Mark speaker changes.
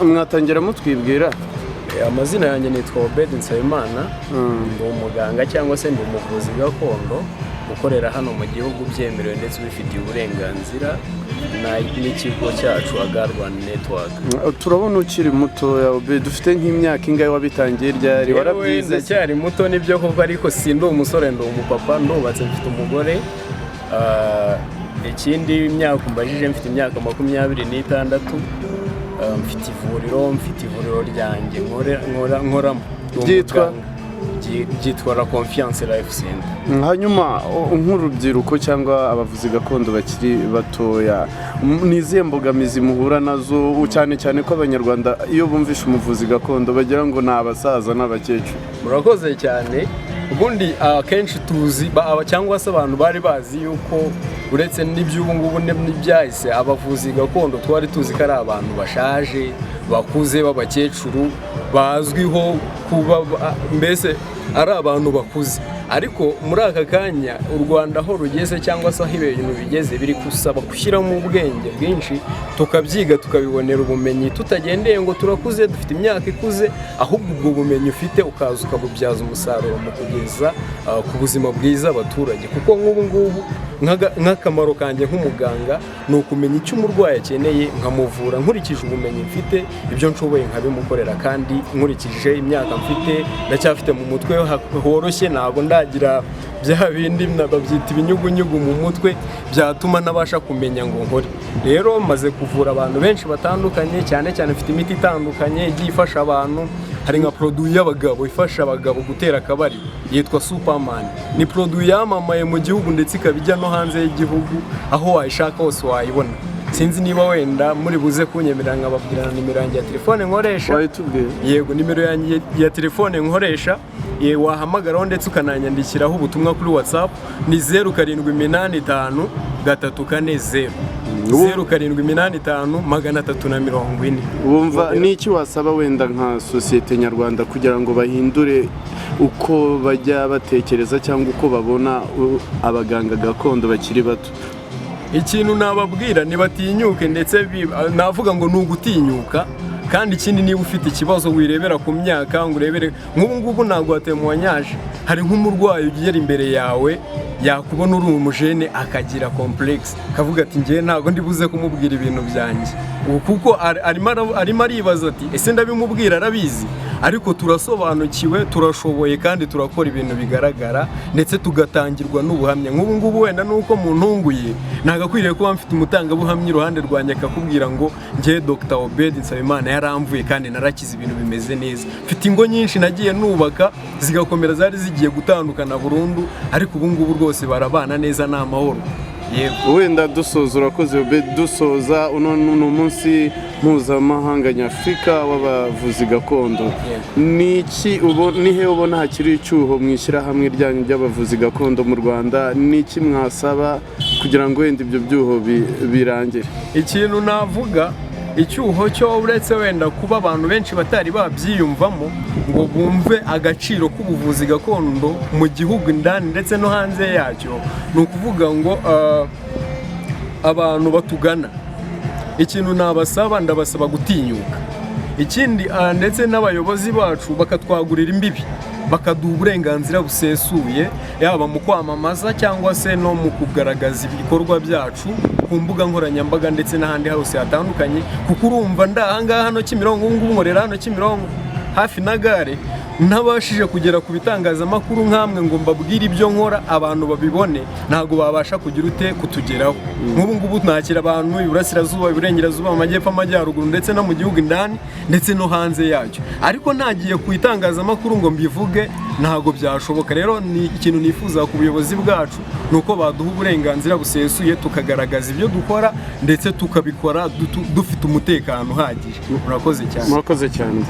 Speaker 1: Mwatangira mutwibwira?
Speaker 2: Amazina yanjye nitwa Obed Nsabimana, ndi umuganga cyangwa se ndi umuvuzi gakondo ukorera hano mu gihugu byemerewe ndetse ubifitiye uburenganzira n'ikigo cyacu Agarwan Network.
Speaker 1: Turabona ukiri mutoya, Obed. Ufite nk'imyaka ingahe? Wabitangiye ryari?
Speaker 2: Yewe,
Speaker 1: Warabyize?
Speaker 2: ndacyari muto nibyo koko, ariko sindi umusore, ndi umupapa, ndubatse, mfite umugore. Ikindi imyaka umbajije, mfite imyaka 26. Mfite ivuriro ryanjye nkoramo. Ndi
Speaker 1: Ryitwa?
Speaker 2: umuganga. Ryitwa La Confiance Life Center.
Speaker 1: Hanyuma nk'urubyiruko cyangwa abavuzi gakondo bakiri batoya, ni izihe mbogamizi muhura nazo, cyane cyane ko Abanyarwanda iyo bumvishe umuvuzi gakondo bagira ngo ni abasaza n'abakecuru?
Speaker 2: Murakoze cyane. Ubundi akenshi tuzi cyangwa se abantu bari bazi yuko uretse n'iby'ubu ngubu n'ibyahise, abavuzi gakondo twari tuzi ko ari abantu bashaje, bakuze, b'abakecuru, bazwiho kuba mbese ari abantu bakuze. Ariko muri aka kanya u Rwanda aho rugeze cyangwa se aho ibintu bigeze, biri gusaba gushyiramo ubwenge bwinshi, tukabyiga, tukabibonera ubumenyi, tutagendeye ngo turakuze, dufite imyaka ikuze, ahubwo ubwo bumenyi ufite ukaza ukabubyaza umusaruro mu kugeza ku buzima bwiza abaturage. Kuko nk'ubu ngubu nk'akamaro kanjye nk'umuganga ni ukumenya icyo umurwayi akeneye, nkamuvura nkurikije ubumenyi mfite, ibyo nshoboye nkabimukorera. Kandi nkurikije imyaka mfite, ndacyafite mu mutwe horoshye, ntabwo ndagira bya bindi babyita ibinyugunyugu mu mutwe byatuma ntabasha kumenya ngo nkore. Rero maze kuvura abantu benshi batandukanye, cyane cyane mfite imiti itandukanye igiye ifasha abantu. Hari nka produit y'abagabo ifasha abagabo gutera akabariro yitwa Superman. Ni produit yamamaye mu gihugu ndetse ikaba ijya no hanze y'igihugu, aho wayishaka hose wayibona. Sinzi niba wenda muri buze kunyemerera nkababwira na nimero yanjye ya telefone nkoresha.
Speaker 1: Wayitubwiye?
Speaker 2: Yego, nimero yanjye ya telefone nkoresha, wahamagaraho ndetse ukananyandikiraho ubutumwa kuri WhatsApp, ni 07853400, 0785 340.
Speaker 1: Wumva ni iki wasaba wenda nka sosiyete nyarwanda kugira ngo bahindure uko bajya batekereza cyangwa uko babona abaganga gakondo bakiri bato?
Speaker 2: Ikintu nababwira, ntibatinyuke, ndetse navuga ngo ni ugutinyuka. Kandi ikindi, niba ufite ikibazo, wirebera ku myaka ngo urebere nk'ubu ngubu ntabwo témoignage. Hari nk'umurwayi ugera imbere yawe, yakubona uri umujene akagira complexe, akavuga ati: "Ngewe ntabwo ndi buze kumubwira ibintu byanjye." Ubu kuko arimo aribaza ati: "Ese ndabimubwira arabizi?" Ariko turasobanukiwe, turashoboye kandi turakora ibintu bigaragara ndetse tugatangirwa n'ubuhamya. Nk'ubu ngubu wenda nuko muntunguye, nagakwiriye kuba mfite umutangabuhamya iruhande rwanjye akakubwira ngo: "Ngewe Dr Obed Nsabimana yaramvuye kandi narakize, ibintu bimeze neza." Mfite ingo nyinshi nagiye nubaka zigakomera, zari zigiye gutandukana burundu, ariko ubu ngubu rwose barabana neza, ni amahoro, yego.
Speaker 1: Wenda dusoza, urakoze Obed, dusoza, uno ni umunsi mpuzamahanga nyafurika w'abavuzi gakondo. Ni iki ni he ubona hakiri icyuho mu ishyirahamwe ryanyu ry'abavuzi gakondo mu Rwanda? Ni iki mwasaba kugira ngo wenda ibyo byuho birangire?
Speaker 2: Ikintu navuga icyuho cyo, uretse wenda kuba abantu benshi batari babyiyumvamo ngo bumve agaciro k'ubuvuzi gakondo mu gihugu indani ndetse no hanze yacyo, ni ukuvuga ngo abantu batugana, ikintu nabasaba, ndabasaba gutinyuka. Ikindi, ndetse n'abayobozi bacu bakatwagurira imbibi, bakaduha uburenganzira busesuye, yaba mu kwamamaza cyangwa se no mu kugaragaza ibikorwa byacu ku mbuga nkoranyambaga ndetse n'ahandi hose hatandukanye. Kuko urumva ndahangaha hano Kimironko, ubu ngubu nkorera hano Kimironko hafi na gare, ntabashije kugera ku bitangazamakuru nk'amwe ngo mbabwire ibyo nkora, abantu babibone, ntabwo babasha kugira ute kutugeraho. Nk'ubu ngubu nakira abantu iburasirazuba, iburengerazuba, mu majyepfo, amajyaruguru, ndetse no mu gihugu indani ndetse no hanze yacyo, ariko ntagiye ku itangazamakuru ngo mbivuge ntabwo byashoboka. Rero ni ikintu nifuza ku buyobozi bwacu, ni uko baduha uburenganzira busesuye tukagaragaza ibyo dukora ndetse tukabikora dufite umutekano uhagije. Murakoze cyane.
Speaker 1: Murakoze cyane.